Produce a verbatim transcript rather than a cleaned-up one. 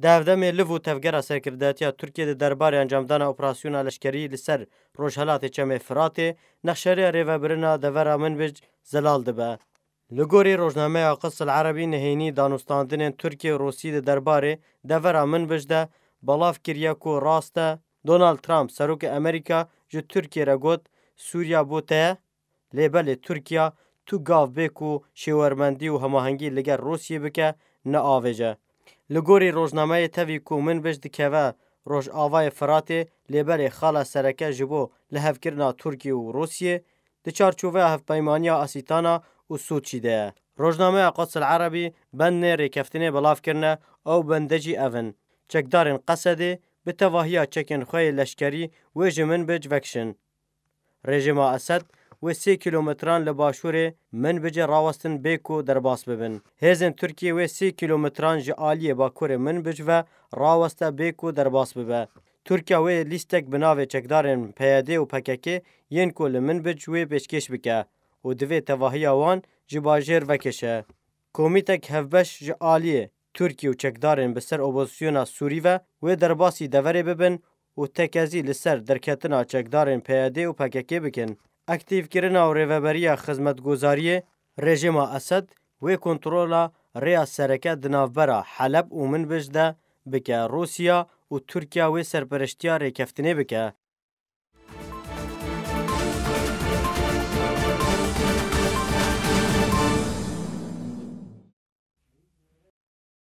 Di hevdemê liv û tevgera serkirdatiya Tirkiyê di derbarê encamdana operasyona leşkerî li ser rojhelatê Çemê Firatê nexşeriya rêvebirina devera Minbic zelal dibe. Li gorî rojnameya Quds El Erebî, nihênî danûstandinên Tirkiye û Rûsî di derbarê devera Minbic de belav kiriye ku rast e, Donald Trump, serokê Amerîka, ji Tirkiye re got, Sûriya bo te ye, lê belê Tirkiya tu gav bê ku şêwermendî û hemahengî li gel Rûsiyê bike, neavêje. Li gorî rojnameyê, tevî ku Minbic dikeve Rojavayê Firatê, lê belê xala sereke ji bo lihevkirina Tirkiye û Rûsiyê di çarçoveya hevpeymaniya Asîtana û Sûçî de ye. Rojnameya Quds El Erebî bendnê rêkeftinê belav kirine, ew bende jî ev in: Çekdarên Qesedê bi tevahiya çekên xwe yê leşkerî wê ji Minbic vekişin. Rejîma Esed wê sê kîlometran li başûrê Minbicê rawestin bê ku derbas bibin. Hêzên Tirkiyê wê sê kîlometran ji aliyê bakurê Minbic ve raweste bê ku derbas bibe. Tirkiya wê lîstek bi navê çekdarên P Y D û P K K yên ku li Minbic wê pêşkêş bike û divê tevahiya wan ji bajêr vekişe. Komîtek hevbeş ji aliyê Tirkiye û çekdarên bi ser opozisyona Sûrî ve wê derbasî deverê bibin û tekezî li ser derketina çekdarên P Y D û P K K bikin. Aktîvkirina û rêveberiya xizmetguzariyê rejîma Esed wê kontrola rêya sereke di navbera Heleb û Minbic de bike. Rûsya û Tirkiya wê serpereştiya rêkeftinê bike.